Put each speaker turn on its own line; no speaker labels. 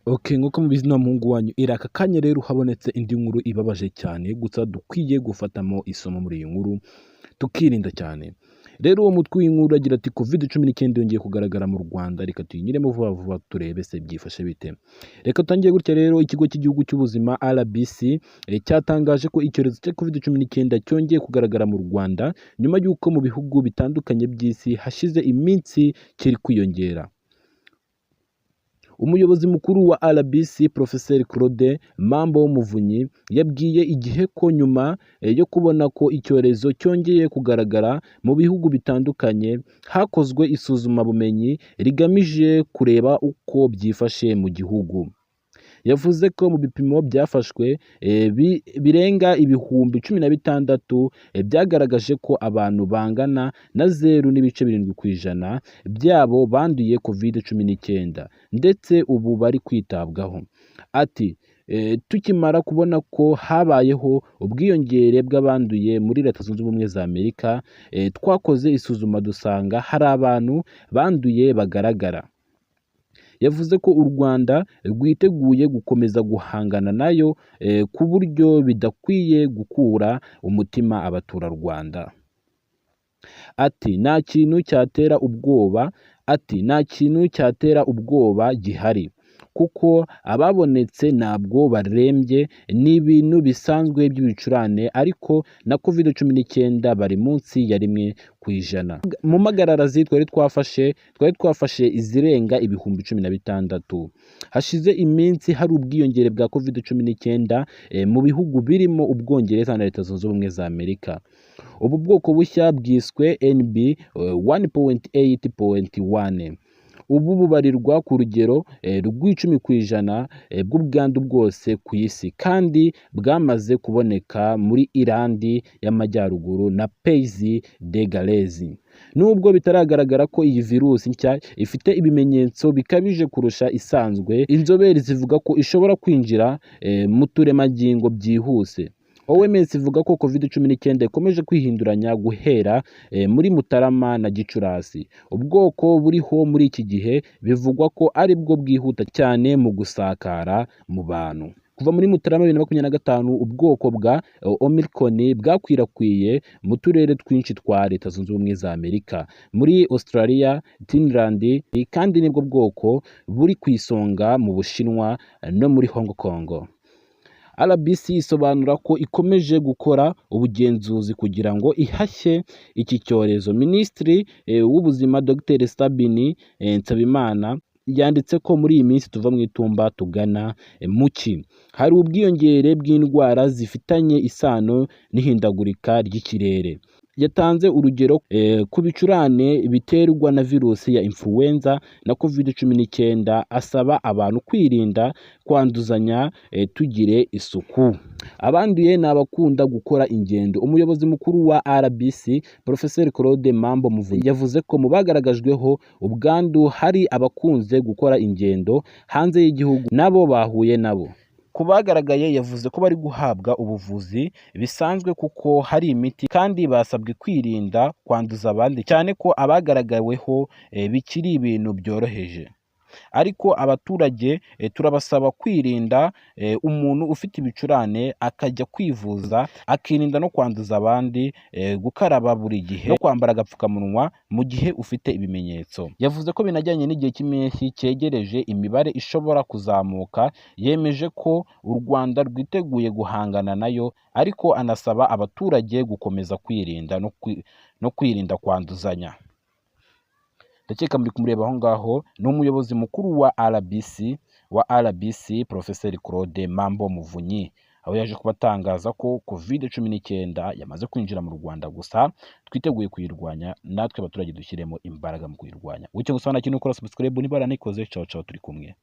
Ok, nk'uko mubizi na muhungu wanyu iri aka kanya rero habonetse indi nkuru ibabaje cyane, gusa dukwiye gufatamo isomo muri iyi nkuru tukirinda cyane. Rero uwo mutwe w'inkuru agira ati: "Covid-19 yongeye kugaragara mu Rwanda." Reka tuyinyuremo vuba vuba turebe se byifashe bite. Reka tutangire gutya rero: ikigo cy'igihugu cy'ubuzima RBC cyatangaje ko icyorezo cya Covid-19 cyongeye kugaragara mu Rwanda nyuma y'uko mu bihugu bitandukanye by'isi hashize iminsi kiri kwiyongera. Umuyobozi mukuru wa RBC, Professor Claude Mambo Muvunyi, yabwiye IGIHE ko nyuma yo kubona ko icyorezo cyongeye kugaragara mu bihugu bitandukanye, hakozwe isuzumabumenyi rigamije kureba uko byifashe mu gihugu. Yavuze ko mu bipimo byafashwe birenga 16,000 byagaragaje ko abantu bangana na 0.7% byabo banduye Covid-19 ndetse ubu bari kwitabwaho. Ati: "Tukimara kubona ko habayeho ubwiyongere bw'abanduye muri Leta Zunze Ubumwe za Amerika, twakoze isuzuma dusanga hari abantu banduye bagaragara." Yavuze ko u Rwanda rwiteguye gukomeza guhangana nayo ku buryo bidakwiye gukura umutima abaturarwanda. Ati: "Nta kintu cyatera ubwoba." Ati: "Nta kintu cyatera ubwoba gihari kuko ababonetse ntabwo barembye, ni ibintu bisanzwe by'ibicurane, ariko na Covid-19 bari munsi ya 1%. Mu magararazi twari twafashe izirenga 16,000." Hashize iminsi hari ubwiyongere bwa Covid-19 mu bihugu birimo Ubwongereza na Leta Zunze Ubumwe za Amerika. Ubu bwoko bushya bwiswe NB 1.8.1 ubu bubarirwa ku rugero rw'10% bw'ubwandu bwose ku isi, kandi bwamaze kuboneka muri Irandi y'Amajyaruguru na Pays de Galles. Nubwo bitaragaragara ko iyi virusi nshya ifite ibimenyetso bikabije kurusha isanzwe, inzobere zivuga ko ishobora kwinjira mu turemangingo byihuse. OMS ivuga ko Covid-19 ikomeje kwihinduranya guhera muri Mutarama na Gicurasi. Ubwoko buriho muri iki gihe bivugwa ko ari bwo bwihuta cyane mu gusakara mu bantu. Kuva muri Mutarama 2025, ubwoko bwa Omicron bwakwirakwiye mu turere twinshi twa Leta Zunze Ubumwe za Amerika, muri Australia, Finland, kandi nibwo bwoko buri ku isonga mu Bushinwa no muri Hong Kong. RBC isobanura ko ikomeje gukora ubugenzuzi kugira ngo ihashye iki cyorezo. Minisitiri w'Ubuzima Dr Sabin Nsabimana yanditse ko muri iyi minsi tuva mu itumba tugana mu cyi hari ubwiyongere bw'indwara zifitanye isano n'ihindagurika ry'ikirere. Yatanze urugero ku bicurane biterwa na virusi ya influenza na Covid-19, asaba abantu kwirinda kwanduzanya, tugire isuku. Abanduye ni abakunda gukora ingendo. Umuyobozi mukuru wa RBC, Professor Claude Mambo Muvunyi, yavuze ko mu bagaragajweho ubwandu hari abakunze gukora ingendo hanze y'igihugu nabo bahuye nabo. Ku bagaragaye, yavuze ko bari guhabwa ubuvuzi bisanzwe kuko hari imiti, kandi basabwe kwirinda kwanduza abandi, cyane ko abagaragaweho bikiri ibintu byoroheje. Ariko abaturage turabasaba kwirinda, umuntu ufite ibicurane akajya kwivuza, akirinda no kwanduza abandi, gukaraba buri gihe no kwambara agapfukamunwa mu gihe ufite ibimenyetso. Yavuze ko binajyanye n'igihe cy'impeshyi cyegereje, imibare ishobora kuzamuka. Yemeje ko u Rwanda rwiteguye guhangana nayo, ariko anasaba abaturage gukomeza kwirinda no kwirinda kwanduzanya. Ndakeka muri kumureba aho ngaho, ni umuyobozi mukuru wa RBC, Professor Claude Mambo Muvunyi, aho yaje kuba atangaza ko Covid-19 yamaze kwinjira mu Rwanda, gusa twiteguye kuyirwanya, natwe abaturage dushyiremo imbaraga mu kuyirwanya. Icyo gusa nta kintu, ukora subscribe niba waranayikoze. Ciao ciao, turi kumwe.